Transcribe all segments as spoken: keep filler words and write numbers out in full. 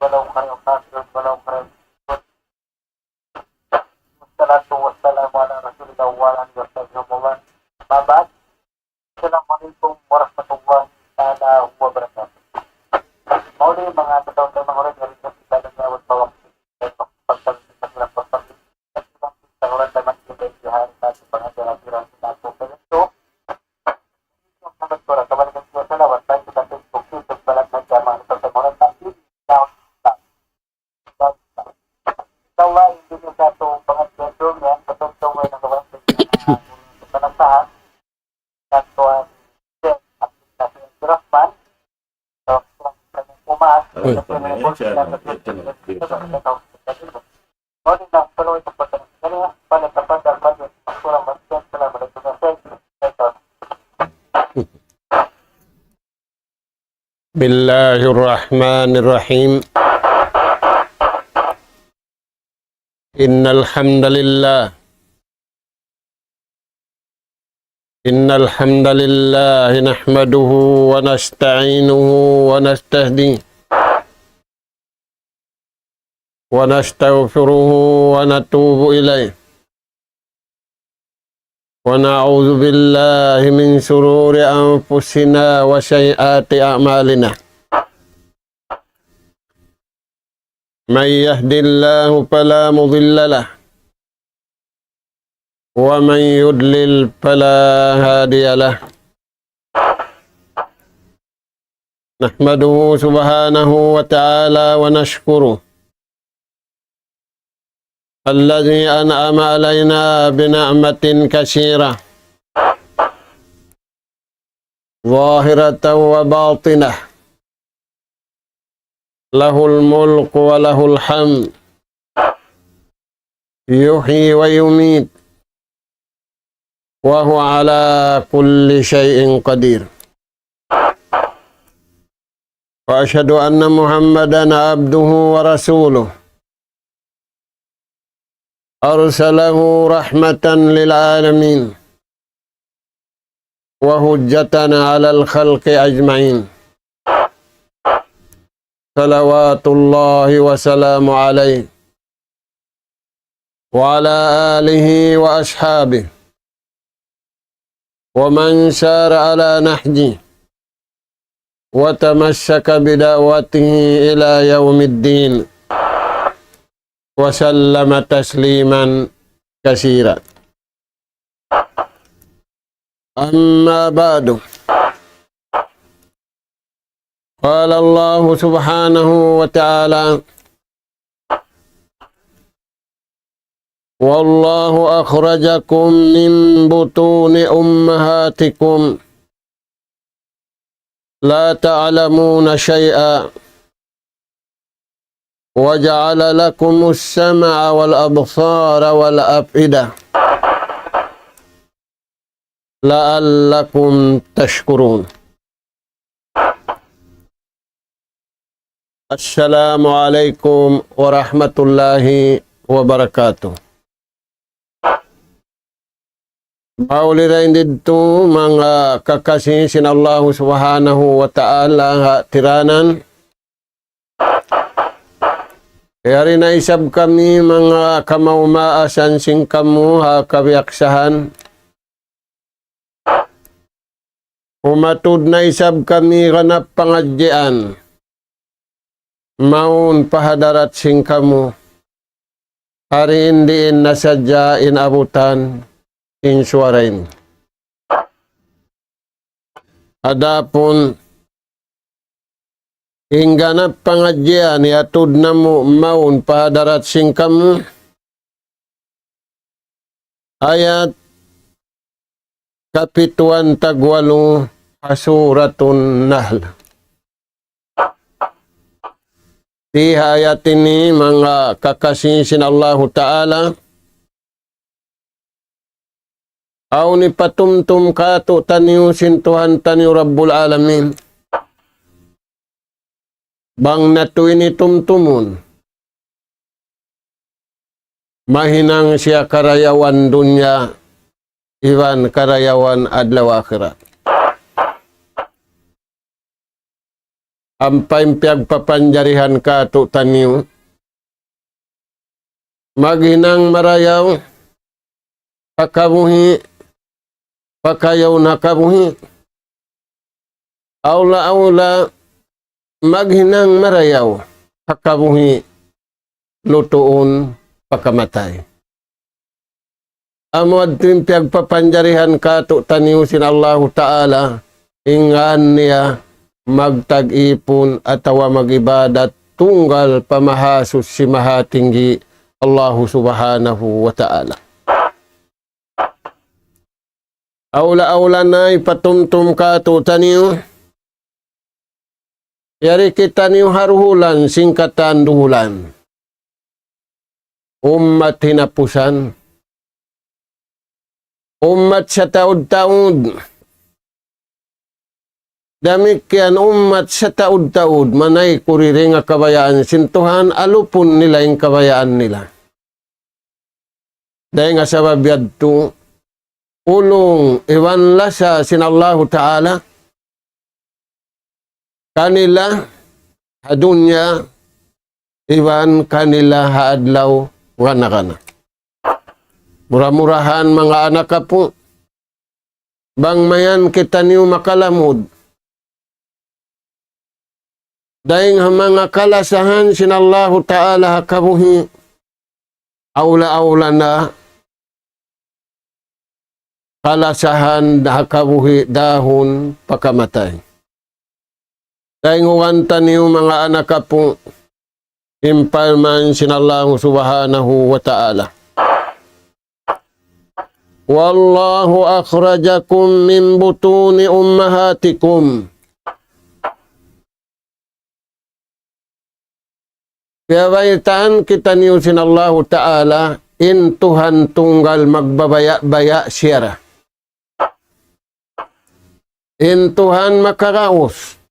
ولو كره الكافرون، ولو كره المشركون. والصلاة والسلام على رسول الله وعلى آله وصحبه ومن والاه. أما بعد. السلام عليكم ورحمة الله تعالى وبركاته. Muli, manga kataymanghuran, yari na kita na niya, wala pa waktu. Insya Allah, in dunya katu' pangadjian dunya, katu' tunggu na kawan sa panasahan, katu' Sheikh Abdul Nasir Abdul Rahman, umat, Uy, katu' pamaya siya, no? Ito na. Muli na, follow ito po. Kaya, pala kapag ang bagay, kurang mas yan, salamat ito na, Sheikh. Ito. بسم الله الرحمن الرحيم. إن الحمد لله، إن الحمد لله نحمده ونستعينه ونستهديه ونستغفره ونتوب إليه، ونعوذ بالله من شرور أنفسنا وسيئات أعمالنا. من يهد الله فلا مضل له، ومن يضلل فلا هادي له. نحمده سبحانه وتعالى ونشكره الذي أنعم علينا بنعمة كثيرة ظاهرة وباطنة، له الملك وله الحمد، يحيي ويميت، وهو على كل شيء قدير. وأشهد أن محمدا عبده ورسوله، أرسله رحمة للعالمين وحجة على الخلق أجمعين، صلوات الله وسلامه عليه وعلى آله وأصحابه ومن سار على نهجه وتمسك بدعوته إلى يوم الدين، وسلم تسليما كثيرا. أما بعد، قال الله سبحانه وتعالى: والله أخرجكم من بطون أمهاتكم لا تعلمون شيئا وجعل لكم السمع والأبصار والأفئدة لعلكم تشكرون. السلام عليكم ورحمة الله وبركاته. Mauli dayn didtu manga kakasi sin Allahu Subhanahu wa Ta'ala ha tiranan. Yari na isab kami manga kamaas-maasan sin kamu ha kabiyaksahan. Umatud na isab kami ganap pangadjian mawn pa hadarat sin kamu. Ari in diin na sadja in abutan in suwara ini. Adapun in ganap pangadjian iyatud namu' mawn pa hadarat sin kamu, ayat kapituan tagwalu ha Suratun Nahl. Di ha ayat ini manga kakasi sin Allahu Ta'ala, awn hipatumtum kātu'niyu sin Tuhan taniyu Rabbul Alamin. Bang natu' ini tumtumun, mahinang siya karayawan dunya iban karayawan adlaw akhirat. ampa in piyagpapanjarihan kātu'niyu, maghinang marayaw ha kabuhi', pakayaw na kabuhi', awla-awla maghinang marayaw ha kabuhi' lutuun pakamatay. Amu yadtu in piyagpapanjarihan kātu'niyu sin Allahu Ta'ala, in ngān niya magtag-ipun atawa mag-ibadat tunggal pa Mahasuchi Mahatinggi Allahu Subhanahu wa Ta'ala. Awla-awla na hipatumtum kātu'niyu, yari kitaniyu ha duhulan, sin katan duhulan. Ummat hinapusan. Ummat sataud-taud. Damikkiyan ummat sataud-taud, manayku diri in kabayaan sin Tuhan, alupun nila in kabayaan nila. Dayn ha sabab yadtu, ulung iban lasa sin Allahu Ta'ala kanila ha dunya iban kanila ha adlaw gana-gana. Mura-murahan, manga anak apu', bang mayan kitaniyu makalamud dayn ha manga kalasahan sin Allahu Ta'ala ha kabuhi', awla-awla na kalasahan ha kabuhi' dahun pakamatay. Dayn ha uwan taniyu, manga anak apu', in parman sin Allahu Subhanahu wa Ta'ala. والله أخرجكم من بطون أمهاتكم. Piyabaytaan kitaniyu sin Allahu Ta'ala, in Tuhan tunggal magbabaya'-baya' siya ra. In Tuhan makaraus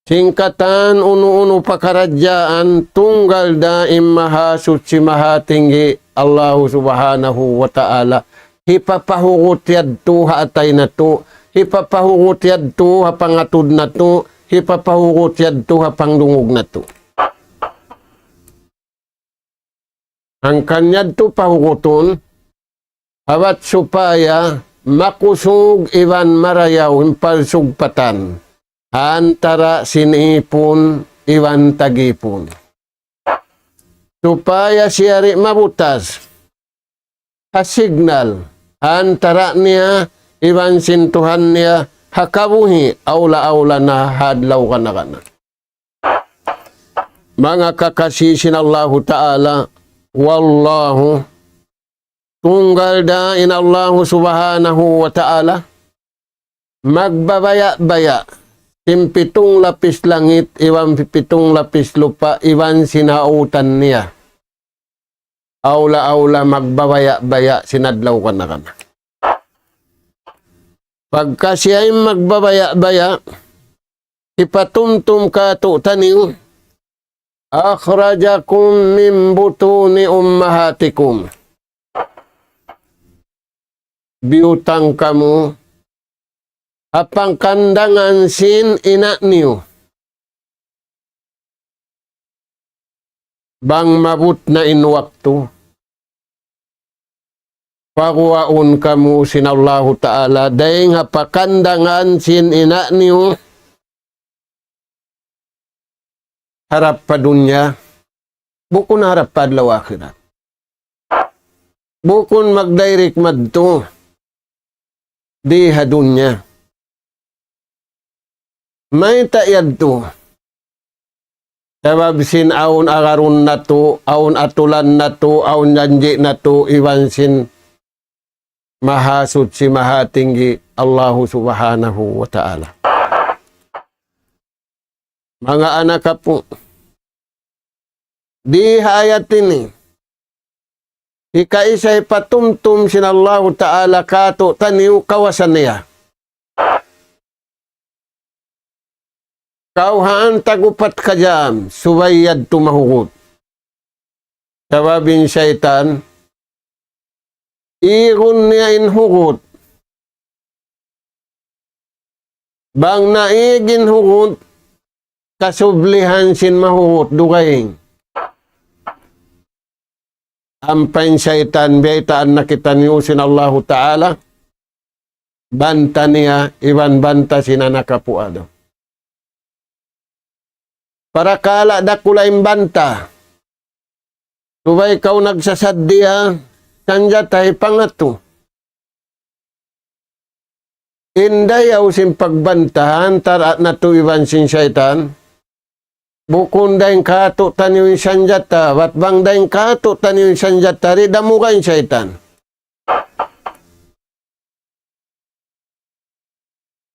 sin katan unu-unu pakaradjaan, tunggal da in Mahasuchi Mahatinggi Allahu Subhanahu wa Ta'ala. Hipapahugut yadtu ha atay natu', hipapahugut yadtu ha pangatud natu', hipapahugut yadtu ha pangdungug natu'. Hangkan yadtu pahugutun, ha bat supaya makusug iban marayaw in pagsugpatan antara sin ipun iban tag-ipun. Supaya siya di' mabutas ha signal antara niya iban sin Tuhan niya ha kabuhi', awla-awla na ha adlaw gana-gana. Manga kakasi sin Allahu Ta'ala, wallahu, tunggal da in Allahu Subhanahu wa Ta'ala, magbabaya'-baya' sin pitung lapis langit, iban pitung lapis lupa', iban sin ha utan niya. Awla-awla magbabaya'-baya' sin adlaw gana-gana. Pagka siya in magbabaya'-baya', hipatumtum kātu'niyu, أخرجكم من بطون أمهاتكم. Biyutang kamu ha pangkandangan sin ina' niyu. Bang maabut na in waktu, paguwaun kamu sin Allahu Ta'ala dayn ha pangkandangan sin ina' niyu harap pa dunya, bukun harap pa adlaw akhirat. Bukun magdirect madtu di ha dunya. Mayta' yadtu? Sabab sin awn agarun natu', awn atulan natu', awn janji' natu', iban sin Mahasuchi Mahatinggi Allahu Subhanahu wa Ta'ala. Manga anak apu', di ha ayat ini, hikaisa hipatumtum sin Allahu Ta'ala kātu'niyu kawasa niya. Kawhaan tag-upat ka jam, subay yadtu mahugut. Sabab in saytan, igun niya in hugut. Bang naig in hugut, kasublihan sin mahugut dugaing. Ampa in saytan, biyaytaan na kitaniyu sin Allahu Ta'ala, banta niya, iban banta sin anak apu' Adam. Parakala' dakula' in banta. Subay kaw nagsasaddiya, sanjata hipangatu. In dayaw sin pagbantahan, tara natu' iban sin saytan. Bukun dayn kātu'niyu in sanjata, bat bang dayn kātu'niyu in sanjata, di' damuga in saytan.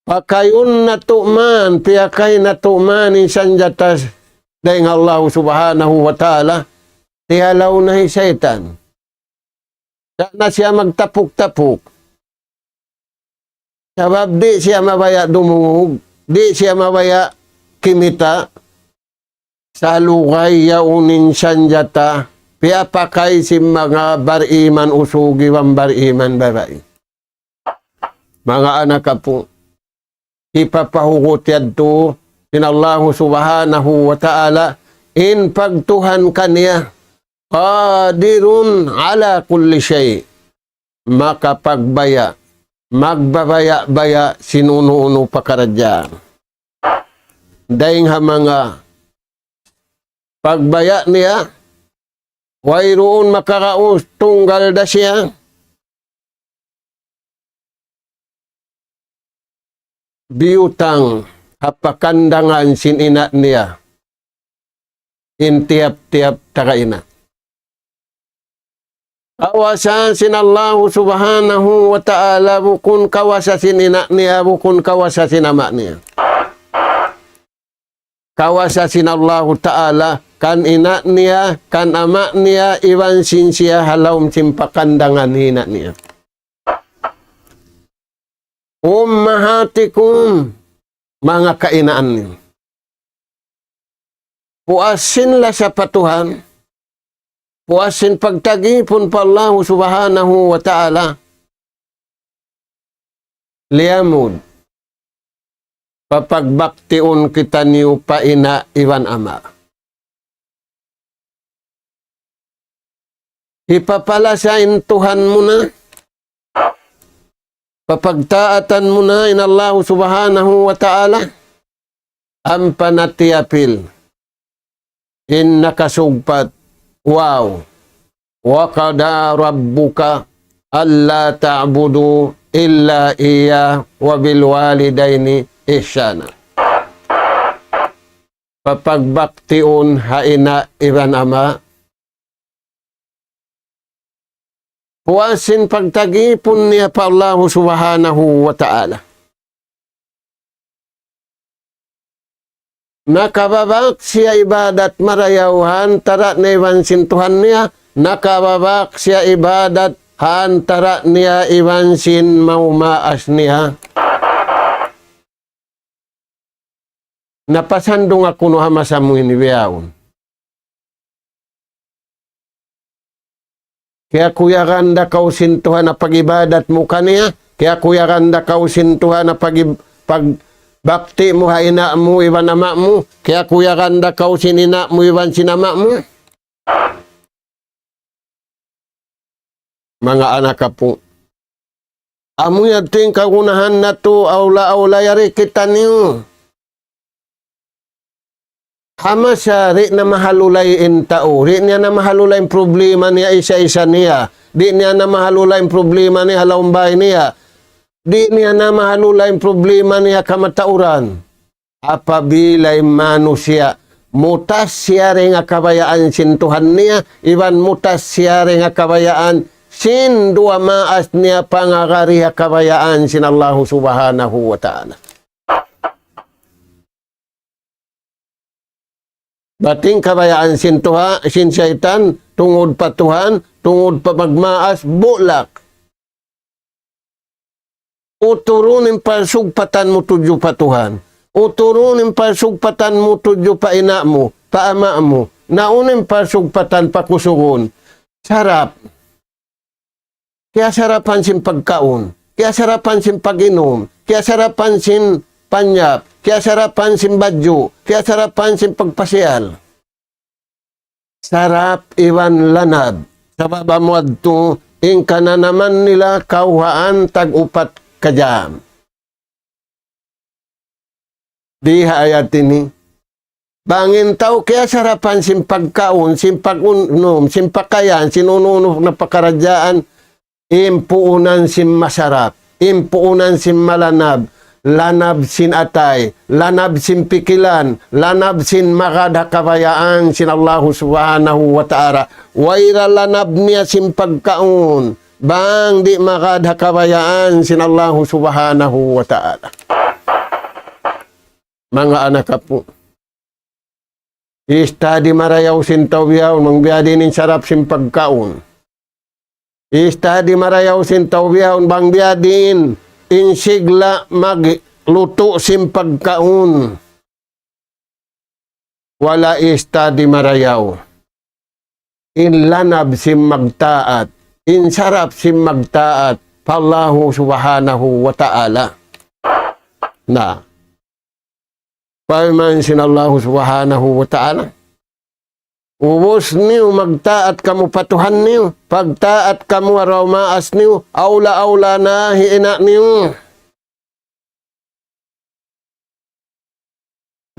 Pakayun natu' man, piyakay natu' man in sanjata dayn ha Allahu Subhanahu wa Ta'ala, tiyalaw na hi saytan. Sa' na siya magtapuk-tapuk. Sabab di' siya mabaya' dumungug, di' siya mabaya' kimita', salugay yaun in sanjata, piyapakay sin manga bariman usug iban bariman babai. Manga anak apu', hipapahugut yadtu sin Allahu Subhanahu wa Ta'ala in pagtuhan kaniya, قادر على كل شيء. Makapagbaya', magbabaya'-baya' sin unu-unu pakaradjaan. Dayn ha manga pagbaya' niya, wayruun makaraus, tunggal da siya. Biyutang ha pakandangan sin ina' niya in tiyap-tiyap taga ina'. Kawasa sin Allahu Subhanahu wa Ta'ala, bukun kawasa sin ina' niya, bukun kawasa sin ama' niya. Kawasa sin Allahu Ta'ala kan ina' niya, kan ama' niya, iban sin siya ha lawm sin pakandangan ina' niya. أمهاتكم, manga kainaan niyu. Puas sin lasa pa Tuhan, puas sin pagtagipun pa Allahu Subhanahu wa Ta'ala, liyamud, papagbaktiun kitaniyu pa ina' iban ama'. Hipapalasa in Tuhan mu na, papagtaatan mu na in Allahu Subhanahu wa Ta'ala, ampa na tiyapil in nakasugpat, waw. وقضى ربك ألا تعبدوا إلا إياه وبالوالدين إحسانا. Papagbaktiun ha ina' iban ama'. Puas sin pagtagipun niya pa Allahu Subhanahu wa Ta'ala. Nakababak siya ibadat marayaw ha antara' niya iban sin Tuhan niya, nakababak siya ibadat ha antara' niya iban sin maumaas niya. Napasandung aku nu ha masa mu ini bihaun. Kiyakuyagan da kaw sin Tuhan ha pag-ibadat mu kaniya, kiyakuyagan da kaw sin Tuhan ha pag-, pagbakti mu ha ina' mu iban ama' mu, kiyakuyagan da kaw sin ina' mu iban sin ama' mu. Manga anak apu'. Amu yadtu in kagunahan natu', awla-awla yari kitaniyu. Ha masa di' na mahalulay in tau, di' niya na mahalulay in problema niya isa-isa niya, di' niya na mahalulay in problema niya ha lawm bāy niya, di' niya na mahalulay in problema niya kamatauran. Apabila in manusiya' mutas siya dayn ha kabayaan sin Tuhan niya, iban mutas siya dayn ha kabayaan sin duwa maas niya pangagad ha kabayaan sin Allahu Subhanahu wa Ta'ala. Bat in kabayaan sin Tuha-, sin saytan, tungud pa Tuhan, tungud pa magmaas, bulak. Uturun in pagsugpatan mu tudju pa Tuhan. Uturun in pagsugpatan mu tudju pa ina' mu, pa ama' mu. Naun in pagsugpatan pa kusugun. Sarap. Kiyasarapan sin pagkaun. Kiyasarapan sin pag-inum. Kiyasarapan sin panyap, kiyasarapan sin badju', kiyasarapan sin pagpasiyal. Sarap iban lanab. Sabab amu yadtu, in kananaman nila kawhaan tag-upat ka jam. Di ha ayat ini. Bang in tau kiyasarapan sin pagkaun, sin pag-unum, sin pakayan, sin unu-unu na pakaradjaan, in puunan sin masarap, in puunan sin malanab, lanab sin atay, lanab sin pikilan, lanab sin magad ha kabayaan sin Allahu Subhanahu wa Ta'ala. Wayra lanab niya sin pagkaun, bang di' magad ha kabayaan sin Allahu Subhanahu wa Ta'ala. Manga anak apu'. Istadi marayaw sin tau bihaun, bang biya' diin in sarap sin pagkaun. Istadi marayaw sin tau bihaun, bang biya' diin in sigla maglutu' sin pagkaun. Wala' istadi marayaw in lanab sin magtaat, in sarap sin magtaat pa Allahu Subhanahu wa Ta'ala. Na, parman sin Allahu Subhanahu wa Ta'ala, ubus niyu magtaat kamu pa Tuhan niyu, pagtaat kamu ha duwa maas niyu, awla-awla na hi ina' niyu.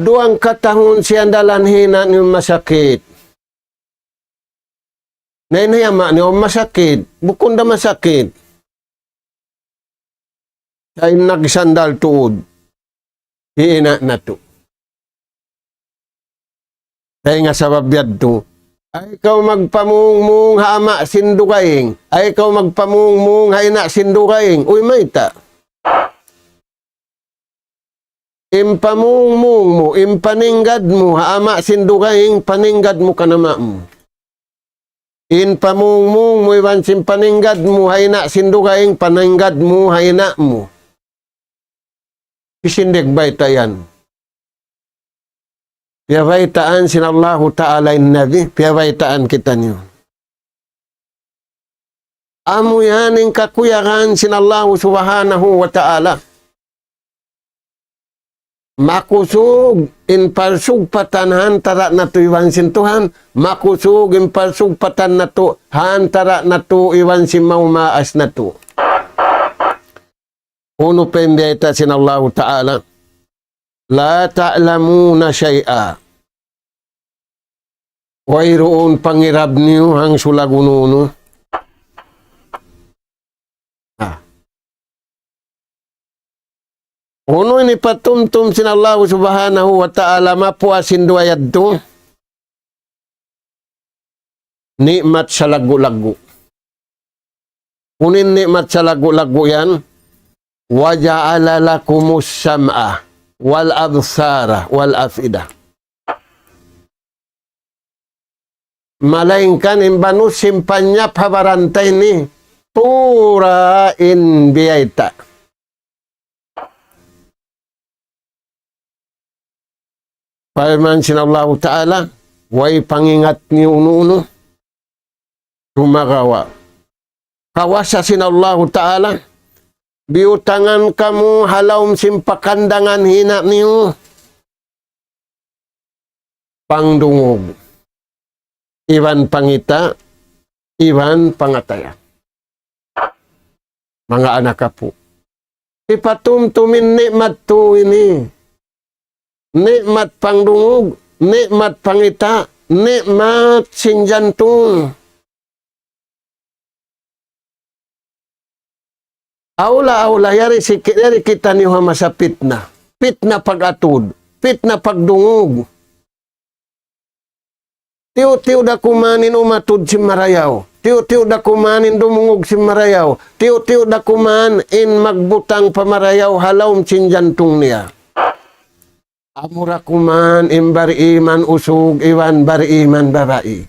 Duwang katahun siya dalan hi ina' niyu masakit. Na in hi ama' niyu masakit, bukun da masakit. Sa' in nagsandal tuud, hi ina' natu'. Dayn ha sabab yadtu, ayaw kaw magpamungmung ha ama' sin dugaing, ayaw kaw magpamungmung ha ina' sin dugaing, uy mayta'. In pamungmung mu, in paninggad mu ha ama' sin dugaing, paninggad mu kan ama' mu. In pamungmung mu iban sin paninggad mu ha ina' sin dugaing, paninggad mu ha ina' mu. Isindig bayta' yan. Piyabaytaan sin Allahu Ta'ala in Nabi, piyabaytaan kitaniyu. Amu yan in kakuyagan sin Allahu Subhanahu wa Ta'ala. Makusug in parsugpatan ha antara' natu' iban sin Tuhan, makusug in parsugpatan natu' ha antara' natu' iban sin maumaas natu'. Unu pa in biyayta' sin Allahu Ta'ala? لا تعلمون شيئا. Wayruun pangirab niyu hangsulag unu-unu. Ah. Unu in hipatumtum sin Allahu Subhanahu wa Ta'ala mapuas sin duwa yadtu? Ni'mat salaggu'-laggu'. Unu in ni'mat salaggu'-laggu' yan? وجعل لكم السمع والأبصار والأفئدة. Malaingkan in banus sin panyap ha barantay ini, tura in biyayta'. Parman sin Allahu Ta'ala, way pangingat niyu unu-unu. Sumagawa'. Kawasa sin Allahu Ta'ala, biyutangan kamu ha lawm sin pakandangan hi ina' niyu. Pangdungug. Iban pangita', iban pangatayan. Manga anak apu'. Hipatumtum in ni'mat tu ini. Ni'mat pangdungug, ni'mat pangita', ni'mat sin jantung. Awla-awla, yari si-, yari kitaniyu ha masa pitna. Pitna pag-atud, pitna pagdungug. Tiyu'-tiyu' da kuman in umatud sin marayaw. Tiyu'-tiyu' da kuman in dumungug sin marayaw. Tiyu'-tiyu' da kuman in magbutang pa marayaw ha lawm sin jantung niya. Amura kuman in bariman usug iban bariman babai.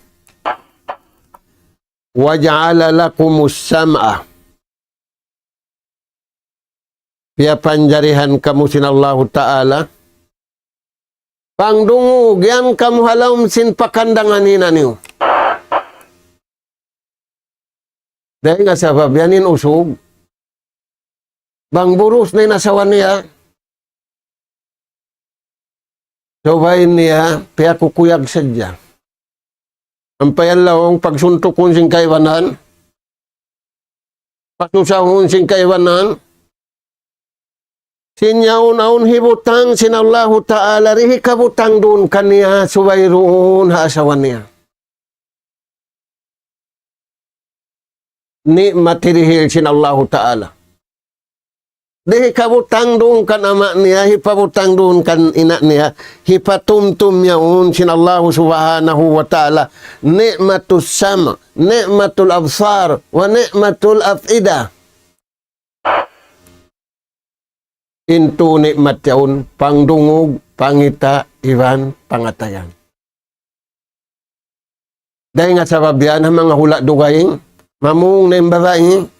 وجعل لكم السمع. Piyapanjarihan kamu sin Allahu Ta'ala. Pangdungug yan kamu ha lawm sin pakandangan hi ina' niyu. Dayn ha sabab yan in usug. Bang burus na in asawa niya, Subay niya, piyakukuyag sadja. Ampa yan laung pagsuntukun sin kaibanan, pasusahun sin kaibanan, sin yaun awn hibutang sin Allahu Ta'ala, di' hikabutang duun kaniya subay duun ha asawa niya. Ni'mat hirihil sin Allahu Ta'ala. Di' hikabutang duun kan ama' niya, hipabutang duun kan ina' niya, hipatumtum yaun sin Allahu Subhanahu wa Ta'ala, ni'matus sam', ni'matul absar, wa ni'matul af'idah. In tū ni'mat yaun, pangdungug, pangita', iban pangatayan. Dayn ha sabab yan, ha manga hula' dugaing, mamung na in babai.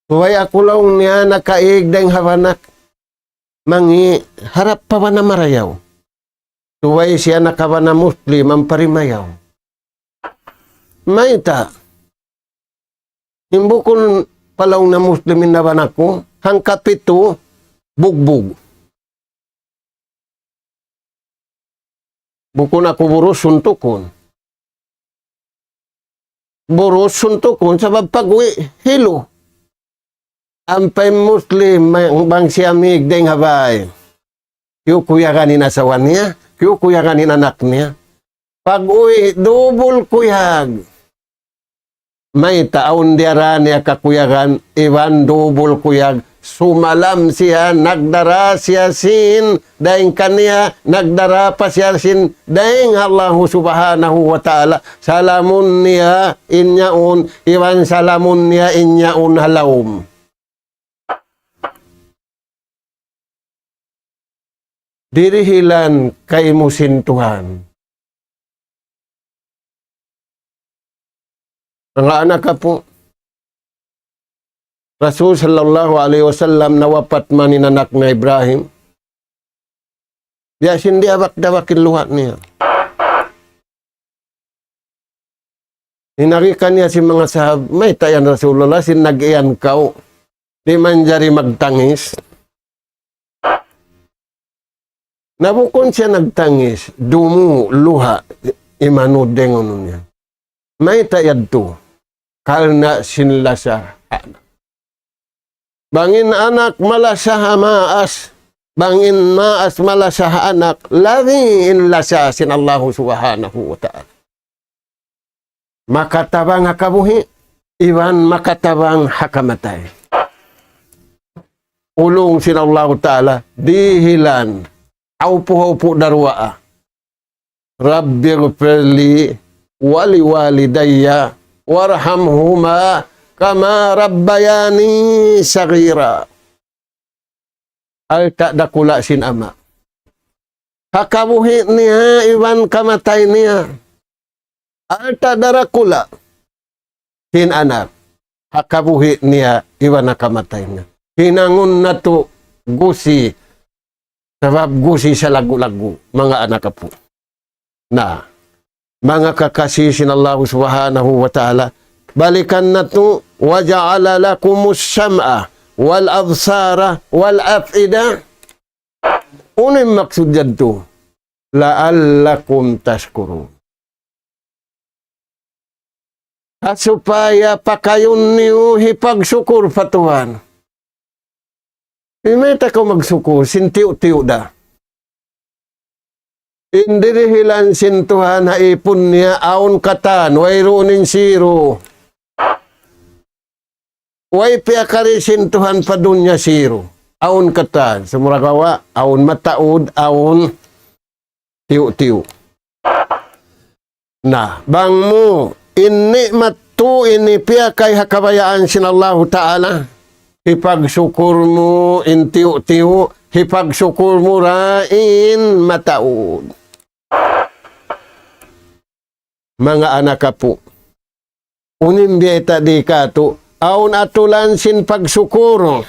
Subay aku laung niya nakaig dayn ha banak. Mangi' harap pa bana marayaw. Subay siya nakabana Muslim ampa di' mayaw. Mayta'? In bukun pa laung na Muslim in nabana ku, hangkapitu, bugbug. Bukun aku burus suntukun. Burus suntukun sabab pag-uwi', hilu. Ampa in Muslim, bang, bang siya mig dayn ha bay. Kiyukuyagan in asawa niya, kiyukuyagan in anak niya. Pag-uwi', dubul kuyag. Mayta' awn diyara niya kakuyagan, iban dubul kuyag. Sumalam siya, nagdara siya sin dayn kaniya, nagdara pa siya sin dayn Allahu Subhanahu wa Ta'ala. Salamun niya in yaun, iban salamun niya in yaun ha lawm. Dirihilan kaymu sin Tuhan. Manga anak apu', Rasul sallallahu alayhi wasallam nawapat man in anak niya Ibrahim. Biya' sin diyabak-dabak in luha' niya. Hinari kaniya sin manga sahab, "Mayta' yan Rasulullah, sin nag-iyan kaw, di' manjari magtangis?" Na bukun siya nagtangis, dumu' luha' imanud dayn unu niya. Mayta' yadtu? Karna' sin lasa anak. Bang in anak malasa ha maas, bang in maas malasa ha anak, labi in lasa sin Allahu Subhanahu wa Ta'ala. Makatabang ha kabuhi', iban makatabang ha kamatay. Ulung sin Allahu Ta'ala, dihilan, haupu-haupu da duwaa. رب اغفر لي ولوالدي وارحمهما كما ربياني صغيرا. Alta' dakula' sin ama'. Ha kabuhi' niya iban kamatay niya. Alta' dakula' sin anak. Ha kabuhi' niya iban ha kamatay niya. Hinangun natu' gusi. Sabab gusi sa lagu-lagu, manga anak apu'. Na, manga kakasi sin Allahu Subhanahu wa Ta'ala, balikan natu', وجعل لكم السمع والأبصار والأفئدة. Unu in maksud yadtu? لعلكم تشكرون. Ha supaya pakayun niyu hipagsukur pa Tuhan. Di' mayta' kaw magsukur, sin tiyu'-tiyu' da. In dirihilan sin Tuhan ha ipun niya awn katan, wayruun in zero. Way piyakari sin Tuhan pa dunya zero. Awn katan, sumagawa', awn mataud, awn tiyu'-tiyu'. Na, bang mu, in ni'mat tu ini piyakay ha kabayaan sin Allahu Ta'ala, hipagsukur mu in tiyu'-tiyu', hipagsukur mu da in mataud. Manga anak apu'. Unu in biyayta' di katu', awn atulan sin pagsukur.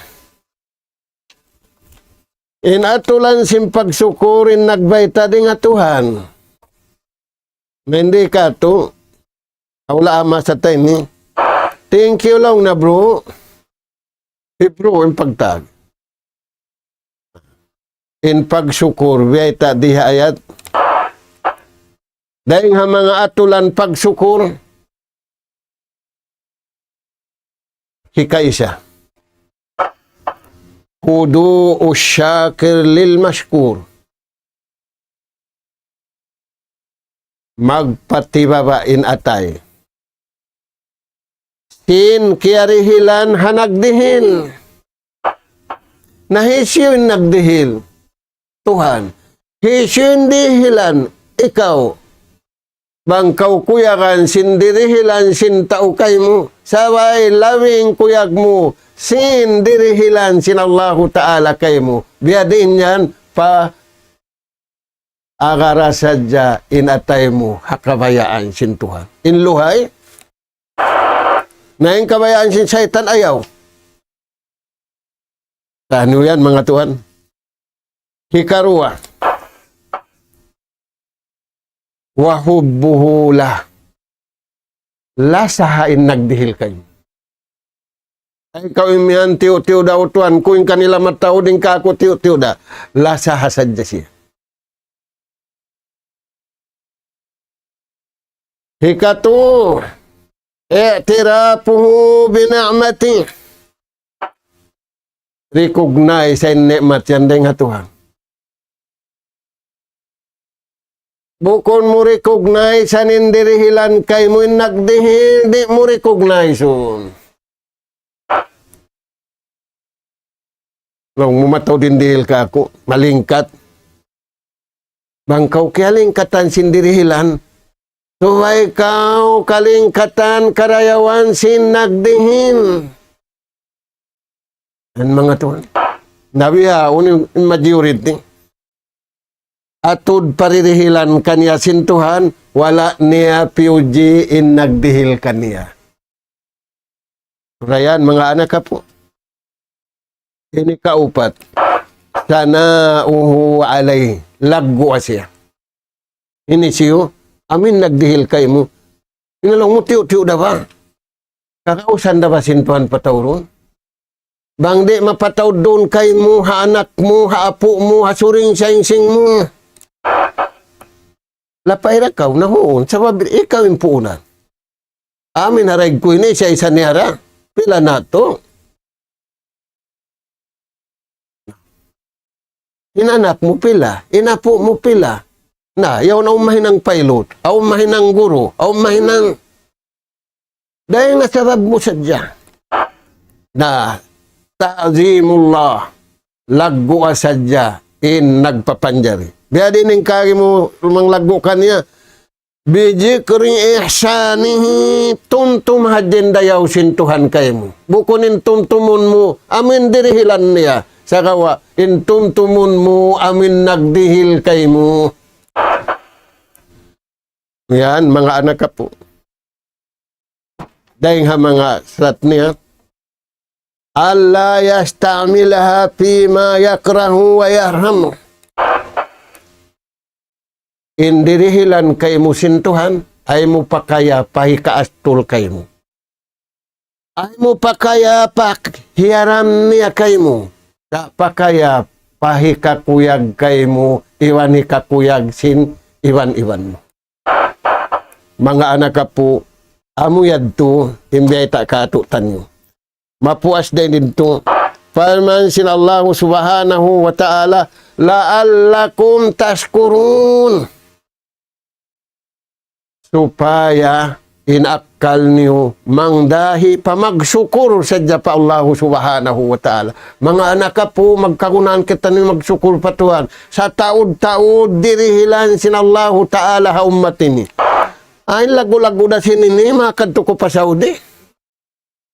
In atulan sin pagsukur in nagbayta' dayn ha Tuhan. Mayta' di katu', awla ama sa ta ini. Thank you laung na bro. Hi bro in pagtawag. in pagsukur, biyayta' di ha ayat. Dayng ha manga atulan pagsukur, hikaisa. خضوع الشاكر للمشكور. Magpatibaba' in atay sin kiyarihilan ha nagdihil. Na hisiyu in nagdihil? Tuhan. Hisiyu in dihilan? Ikaw. Bang kaw kuyagan sin dirihilan sin tau kaymu, subay labi in kuyag mu sin dirihilan sin Allahu Ta'ala kaymu. Biyadiin yan pa agara sadja in atay mu ha kabayaan sin Tuhan. In luhay, na in kabayaan sin saytan ayaw. Tanu yan, manga tuwan. Hikaruwa. وحبه له. Lasaha in nagdihil kaymu. Ay, kaw imiyan tiyu'-tiyu' da, "O Tuwan, kuin kanila mataud in kaku' tiyu'-tiyu' da." Lasaha sadja siya. Hikatu, اعترافه بنعمته. Recognize in ni'mat yan dayng ha Tuhan. Bukun mu recognize in dirihilan kaymu in nagdihil, di' mu recognize-un. Laung mu mataud in dihil kaku', malingkat. Bang kaw kiyalingkatan sin dirihilan, subay kaw kalingkatan karayawan sin nagdihil. Yan, manga tuwan. Na bihaun in majority. Atud paririhilan kaniya sin Tuhan, wala' niya piyudji in nagdihil kaniya. Dayn ha manga anak apu'. Ini kaupat. ثناؤه عليه. Laggu' siya. Ini siyu, amin nagdihil kaymu. Ini laung mu tiyu'-tiyu' da ba? Kakausan da ba sin Tuhan pataurun? Bang di' mapataud duun kaymu, ha anak mu, ha apu' mu, ha suring-singsing mu. Lapay ra kaw, na huun, sabab ikaw in puunan. Amin ha raig ku ini, isa-isa niya ra. Pila na tu? In anak mu pila, in apu' mu pila. Na, yaun awn mahinang pilot, awn mahinang guru, awn mahinang, dayn ha sabab mu sadja. Na, تعظيم الله, laggu' sadja in nagpapanjari. Biya' diin in kari mu manglaggu' kaniya, بذكر إحسانه, tumtum hadja in dayaw sin Tuhan kaymu. Bukun in tumtumun mu, amin dirihilan niya. Sagawa', in tumtumun mu, amin nagdihil kaymu. Yan, manga anak apu'. Dayn ha manga sarat niya, ألا يستعملها فيما يكره ويهرم. In dirihilan kaymu sin Tuhan, ayaw mu pakaya pa hikaastul kaymu. Ayaw mu pakaya pa hiyaram niya kaymu. Sa' pakaya pa hikakuyag kaymu, iban hikakuyag sin iban-iban mu. Manga anak apu', amu yadtu in biyayta' kātu'niyu. Mapuas dayn didtu. Parman sin Allahu Subhanahu wa Ta'ala, لعلكم تشكرون. Supaya in akkal niyu mangdahi pa magsukur sadja pa Allahu Subhanahu wa Ta'ala. Manga anak apu', magkagunahan kitaniyu magsukur pa Tuhan. Sataud-taud dirihilan sin Allahu Ta'ala ha ummat ini. Ay, laggu'-laggu' da sin ini, makadtu ku pa Saudi.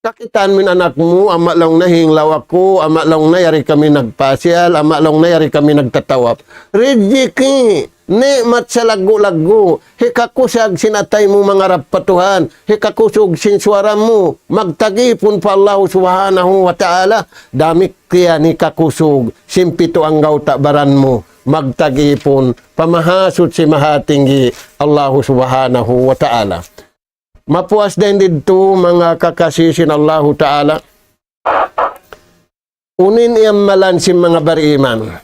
Kakitaan mu in anak mu, "Ama'," laung niya, "hinglaw aku, ama'," laung niya, "yari kami nagpasyal, ama'," laung niya, "yari kami nagtatawaf." Rijiki, ni'mat salaggu'-laggu', hikakusag sin atay mu mangarap pa Tuhan, hikakusug sin suwara mu, magtag-ipun pa Allahu Subhanahu wa Ta'ala, damikkiyan hikakusug sin pitu anggawta' baran mu, magtag-ipun pa Mahasuchi Mahatinggi Allahu Subhanahu wa Ta'ala. Mapuas dayn didtu, manga kakasi sin Allahu Ta'ala. Unu in iyammalan sin manga bariman.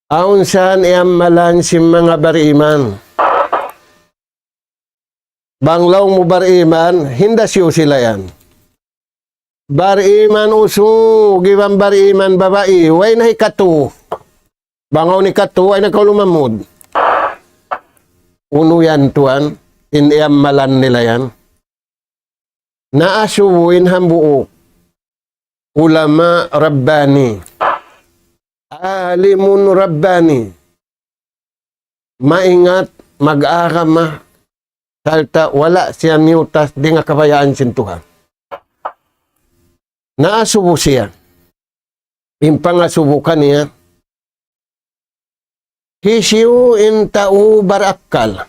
Awn sa in iyamalan sin manga bariman. Bang laung mu bariman, hinda siyu sila yan. Bariman usug, iban bariman babai, way na hikatu. Bang awn hikatu, way na kaw lumamud. Unu yan tuwan, in iyamalan nila yan. Naasubu in hambuuk ulama rabbani. Alimun rabbani. Maingat, mag-agama, sarta' wala' siya miyutas dayn ha kabayaan sin Tuhan. Naasubu siya. In pangasubu kaniya, hisiyu in tau barakkal.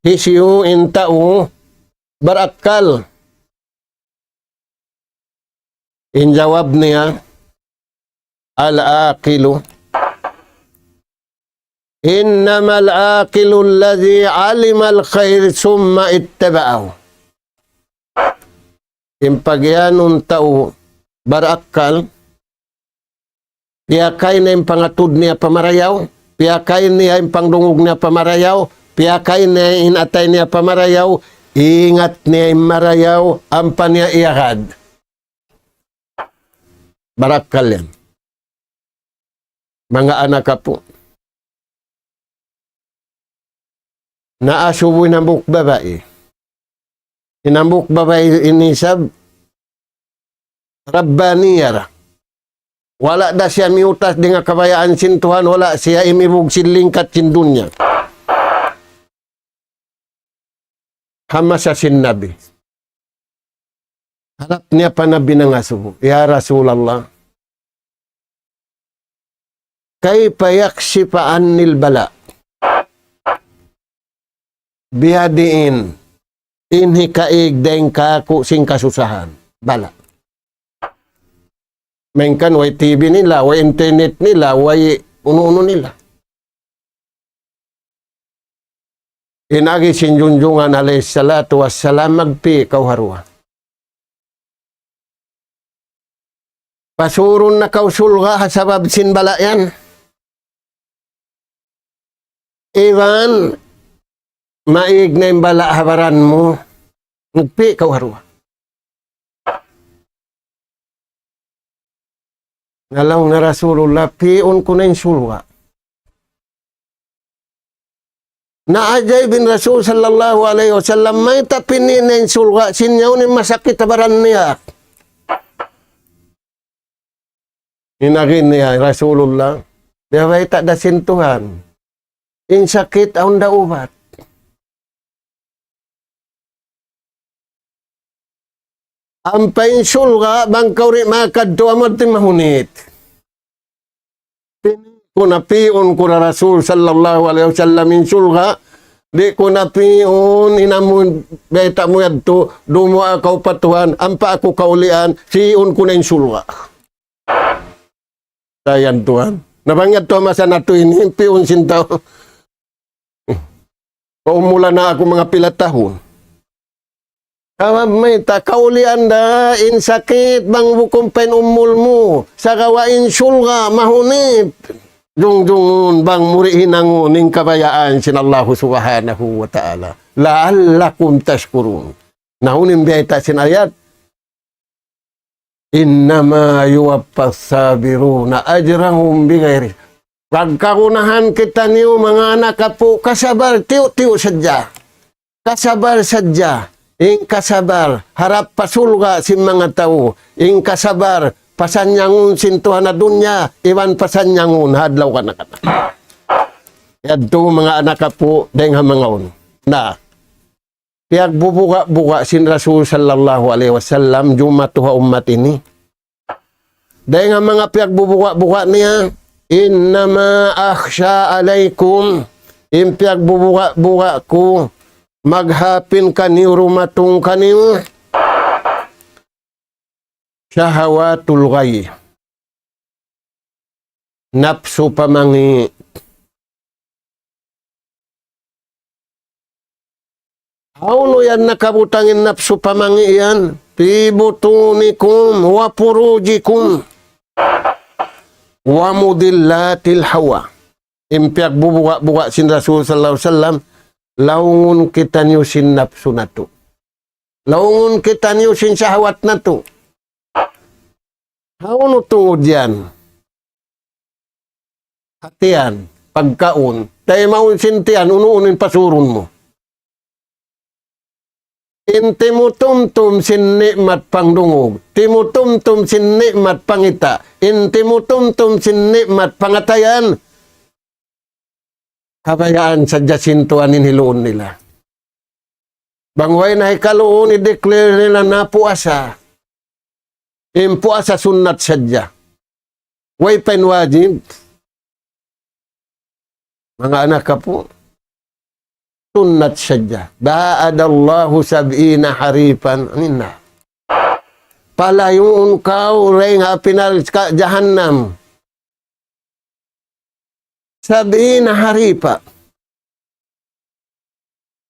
Hisiyu in tau barakkal. In jawab niya, العاقل. إنما العاقل الذي علم الخير ثم اتبعه. In pagiyanun tau barakkal, piyakay niya in pangatud niya pa marayaw, piyakay niya in pangdungug niya pa marayaw, piyakay niya in atay niya pa marayaw, ingat niya in marayaw, ampa niya iyagad. Barakkal yan. Manga anak apu'. Naasubu in hambuuk babai. In hambuuk babai ini isab rabbaniya ra. Wala' da siya miyutas dayn ha kabayaan sin Tuhan, wala' siya imibug sin lingkat sin dunya. Ha masa sin Nabi. Harap niya pa Nabi nangasubu, "Ya Rasulullah, كيف يكشف عني البلاء؟" Biyadiin in hikaig dayn kāku' sin kasusahan, bala'. Malayngkan way T V nila, way internet nila, way unu-unu nila. In agi sin Junjungan alayhi salatu wassalam, magpi' kaw ha duwa. Pasurun na kaw surga' ha sabab sin bala' yan. Iban maig na in bala' ha baran mu, magpi' kaw ha duwa. Na laung na Rasulullah, pi'un ku na in surga'. Naajaib in Rasul sallallahu alayhi wasallam, mayta' pini' niya in surga', sin yaun in masakit ha baran niya. In agi niya, Rasulullah, biya' bayta' da sin Tuhan. In sakit awn da ubat. Ampa in surga', bang kaw di' makadtu, amu yadtu in mahunit. Ku na pi'un ku ra Rasul sallallahu alayhi wasallam in surga', di' ku na pi'un in amu in bayta' mu yadtu, dumuwaa kaw pa Tuhan, ampa aku kaulian, pi'un ku na in surga'. Dayn Tuhan. Na bang yadtu masa natu' ini, pi'un sin tau. Paumulan na aku manga pila tahun. Sabab mayta' kaulian da in sakit bang bukun pa in umul mu. Sagawa' in surga' mahunit. Jungjungun bang mu di' hinangun in kabayaan sin Allahu subhanahu wa ta'ala. لعلكم تشكرون. Na unu in bayta' sin ayat? إنما يوفى الصابرون أجرهم بغير حساب. Pagkagunahan kitaniyu manga anak apu', kasabar tiyu'-tiyu' sadja. Kasabar sadja. In kasabar, harap pa surga' sin manga tau. In kasabar, pasanyangun sin Tuhan ha dunya, iban pasanyangun ha adlaw kana-kana. Yadtu manga anak apu', dayn ha mangaun. Na, piyagbubuga-buga sin Rasul sallallahu alayhi wasallam, jumatu ha ummat ini. Dayn ha manga piyagbubuga-buga niya, إنما أخشى عليكم, in piyagbubuga-buga ku, maghapin kaniyu, dumatung kaniyu, شهوات الغي. Napsu pamangi'. Hawnu yan nakabutang in napsu pamangi' yan? في بطونكم وفروجكم. ومضلات الهوى. In piyagbubuga'-buga' sin Rasul sallallahu alayhi wasallam, laungun kitaniyu sin napsu natu'. Laungun kitaniyu sin shahwat natu'. Hawnu tungud yan? Ha tiyan, pagkaun. Taymaun sin tiyan, unu-unu in pasurun mu. In timutumtum sin ni'mat pangdungug, timutumtum sin ni'mat pangita', in timutumtum sin ni'mat pangatayan, kabayaan sadja sin Tuhan in hiluun nila. Bang way na hikaluun, i-declare nila na puasa. In puasa sunnat sadja. Way pa in wajib. Manga anak apu', sunnat sadja. بعد الله سبعين خريفا من النار. Palayuun kaw dayn ha api narka' jahannam. سبعين خريفا.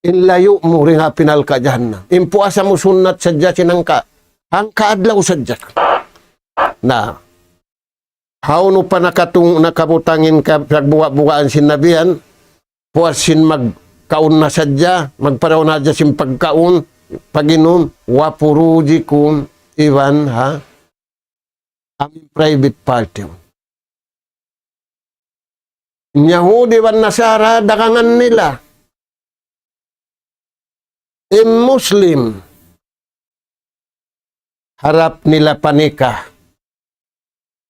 In layu' mu dayn ha api narka' jahannam. In puasa mu sunnat sadja sin hangka, hangka adlaw sadja. Na, hawnu pa nakatung-, nakabutang in ka-, pagbuga'-bugaan sin Nabi yan, puas sin magkaun na sadja, magparaw na sadja sin pagkaun, pag-inum, وفروجكم, iban ha amu in private part. In Yahudi iban Nasara, dagangan nila. In Muslim, harap nila pa nikah.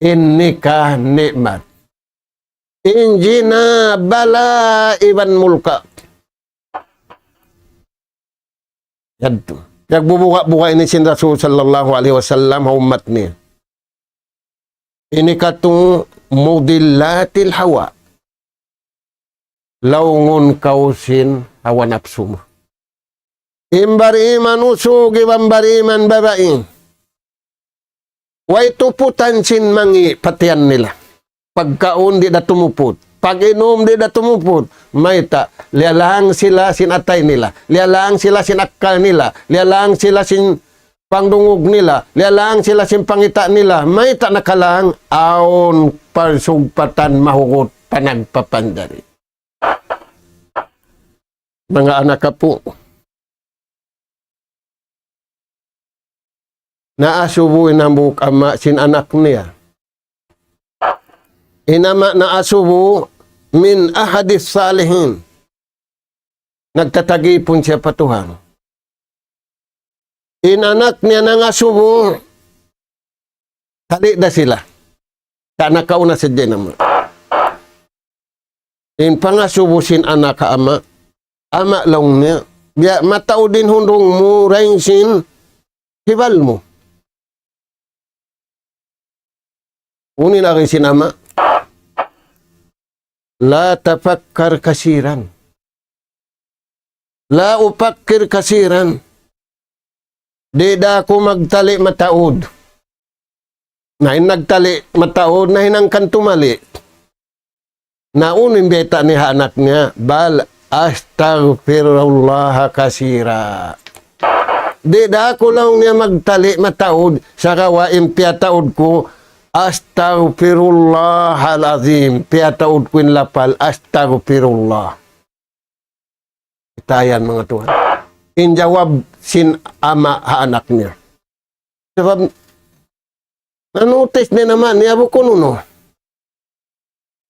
In nikah ni'mat. In jina bala' iban mulka'. Yadtu. Piyagbubuga'-buga' ini sin Rasul sallallahu alayhi wasallam ha ummat niya. Ini katu' مضلات الهوى. Laungun kaw sin hawa napsu mu. In bariman usug iban bariman babai. Way tuputan sin mangi' pa tiyan nila. Pagkaun di' da tumuput. Pag-inum di' da tumuput. Mayta', liyalang sila sin atay nila. Liyalang sila sin akkal nila. Liyalang sila sin pangdungug nila. Liyalang sila sin pangita' nila. Mayta' nakalang, awn parsugpatan mahugut panagpapanjari. Manga anak apu'. Naasubu in hambuuk ama' sin anak niya. In ama' naasubu من أحد الصالحين. Nagtatagipun siya pa Tuhan. In anak niya nangasubu, tali' da sila. Sa' nakauna sadja in ama'. In pangasubu sin anak ha ama', ama' laung niya, biya' mataud in hundung mu, dayn sin hibal mu. Unu in agi sin ama'? لا تفكر كثيرا. لا أفكر كثيرا. Di' da aku magtali' mataud. Na in nagtali' mataud, nahinang kan tumali'. Na unu in bayta' niya ha anak niya, بل أستغفر الله كثيرا. Di' da aku laung niya magtali' mataud, sagawa' in piyataud ku, أستغفر الله العظيم. Piyataud ku in lapal, أستغفر الله. Kita' yan, manga tuwan. In jawab sin ama' ha anak niya. Sabab, na-notice niya naman, niya bukun unu.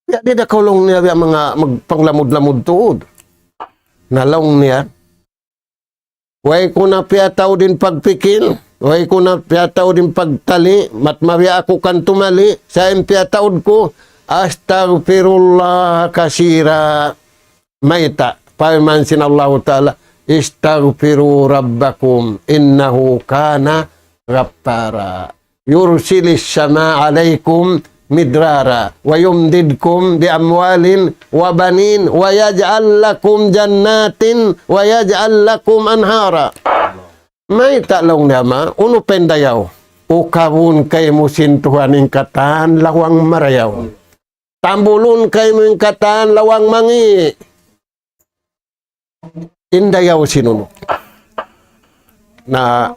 Biya' di' da kaw laung niya, biya' manga magpanglamud-lamud tuud. Na laung niya, way ku na piyataud in pagpikil, way ku na piyataud in pagtali', mat mabiya' aku kan tumali', sa' in piyataud ku, أستغفر الله كثيرا. Mayta', parman sin Allahu Ta'ala, استغفروا ربكم إنه كان غفارا يرسل السماء عليكم مدرارا ويمددكم بأموال وبنين ويجعل لكم جنات ويجعل لكم أنهارا. Mayta' laung niya ama', unu pa in dayaw? Ukabun kaymu sin Tuhan in katan lawang marayaw. Tambulun kaymu in katan lawang mangi'. In dayaw sin unu. Na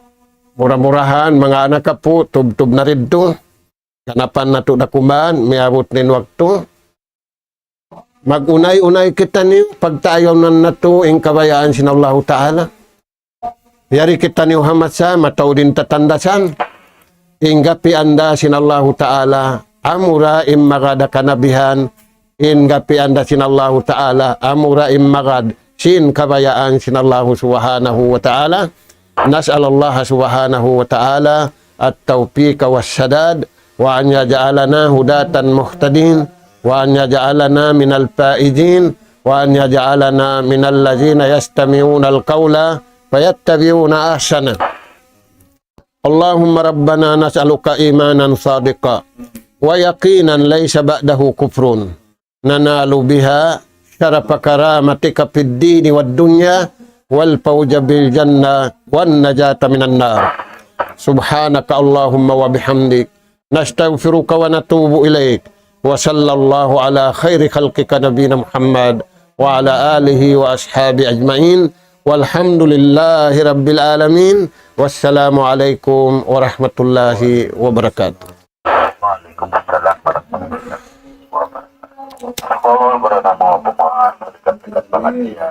mura-murahan, manga anak apu', tubtub na rin tu. Kanapan natu' da kuman, miyabut na in waktu. Mag-unay-unay kitaniyu, pagtayunan natu' in kabayaan sin Allahu Ta'ala. Yari kitaniyu ha masa, mataud in tatandasan. In gapi anda sin Allahu Ta'ala, amura in magad ha kanabihan, in gapi anda sin Allahu Ta'ala, amura in magad sin kabayaan sin Allahu Subhanahu wa Ta'ala. نسأل الله سبحانه وتعالى التوفيق والسداد، وأن يجعلنا هداة مهتدين، وأن يجعلنا من الفائزين، وأن يجعلنا من الذين يستمعون القول فيتبعون أحسنه. اللهم ربنا نسألك إيمانا صادقا ويقينا ليس بعده كفر، ننال بها شرف كرامتك في الدين والدنيا، والفوز بالجنة والنجاة من النار. سبحانك اللهم وبحمدك، نستغفرك ونتوب إليك. وصلى الله على خير خلقك نبينا محمد وعلى آله وأصحابه أجمعين. والحمد لله رب العالمين. والسلام عليكم ورحمة الله وبركاته. Waalaikumsalam warahmatullahi wabarakatuh. Ako, bro, na mo, bumang, dekat-dekat banget ya.